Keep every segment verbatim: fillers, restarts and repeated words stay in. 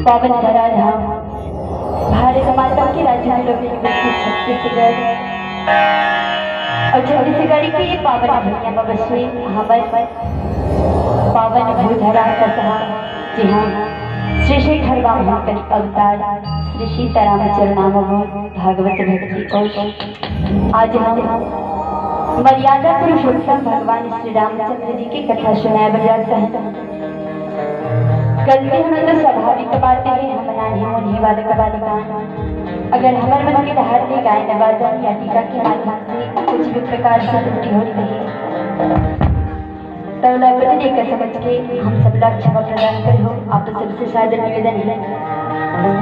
पावन धराधाम भारत माता के राजधानी लोक छत्तीसगढ़, अउ छत्तीसगढ़ के ये पावन भुइयां म बसे हमर पावन भूधरा कथा, जिहां श्री श्री ठरवा महाकवि अवतार श्री सीताराम चरणामृत भागवत भक्ति कौश। आज हम मर्यादा पुरुषोत्तम भगवान श्री रामचंद्र जी की कथा सुनाए बर जात हन। गलती होना तो स्वाभाविक बात है, हम नान्हे मुन्हे बालक बालिका। अगर हमर मन के डहर ले गायन वादन या टीका के माध्यम से कुछ भी प्रकार से त्रुटि होत रही, त ओला अपने लेखा समझ के हम सब ला क्षमा प्रदान करहू। आप सबसे सादर निवेदन है।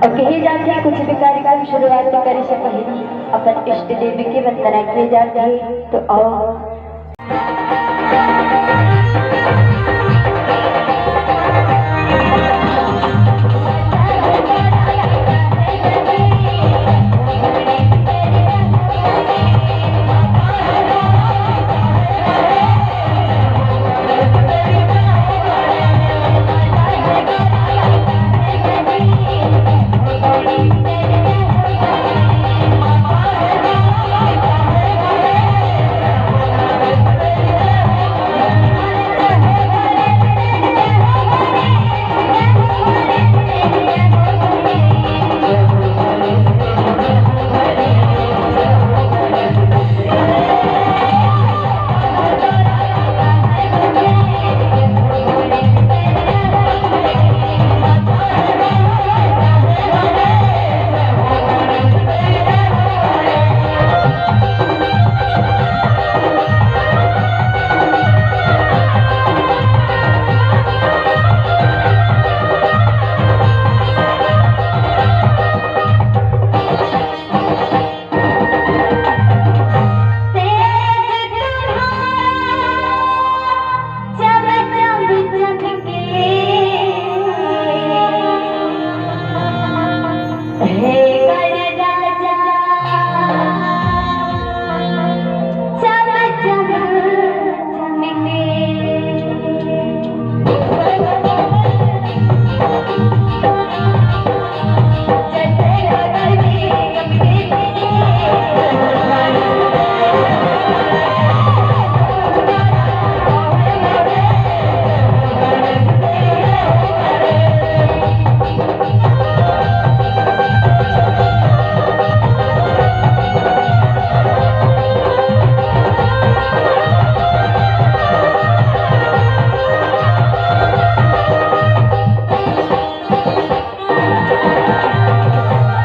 अउ कहे जाथे, कुछ भी कार्यक्रम शुरुआत करे से पहले अपन इष्ट देव के वंदना किए जाथे। तो आओ,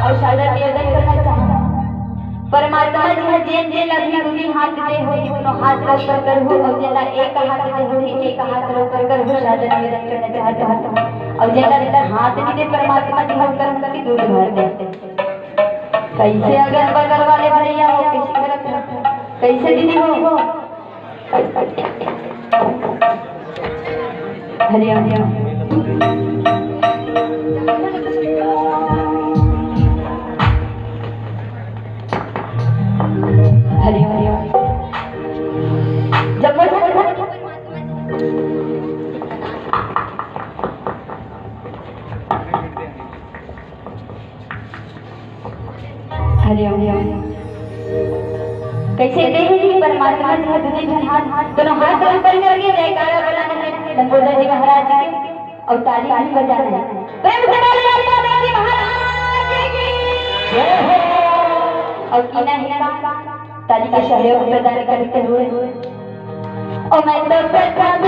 अउ सादर निवेदन करना चाहत हूं, परमात्मा जी ह जेन जेन ला भी दूनी हाथ दे होही, कोनो हाथ ला ऊपर करहू, अउ जेन ला एक हाथ दे होही, एक हाथ ला ऊपर करहू, सादर निवेदन करना चाहत हूं। अउ जेन ला हाथ नहीं दे, परमात्मा जी ह ऊपर करके दूर भर दे। कैसे अगल बगल वाले भैया हो, कैसे करत हो? कैसे दीदी हो? हरिओम, हरिओम। हरिओम, हरिओम। जब वो हरिओम, हरिओम। कैसे देहे कि परमात्मा जी ह दूनी झन हाथ, दोनों हाथ ऊपर करके जयकारा बोलाना है लंबोदर जी महाराज जी के, अउ ताली भी बजाना है। प्रेम से बोलिए लंबोदर जी महाराज की। जय हो। अउ कीना है ताली के सहयोग प्रदान करते हुए। ओ मैं तो प्रथम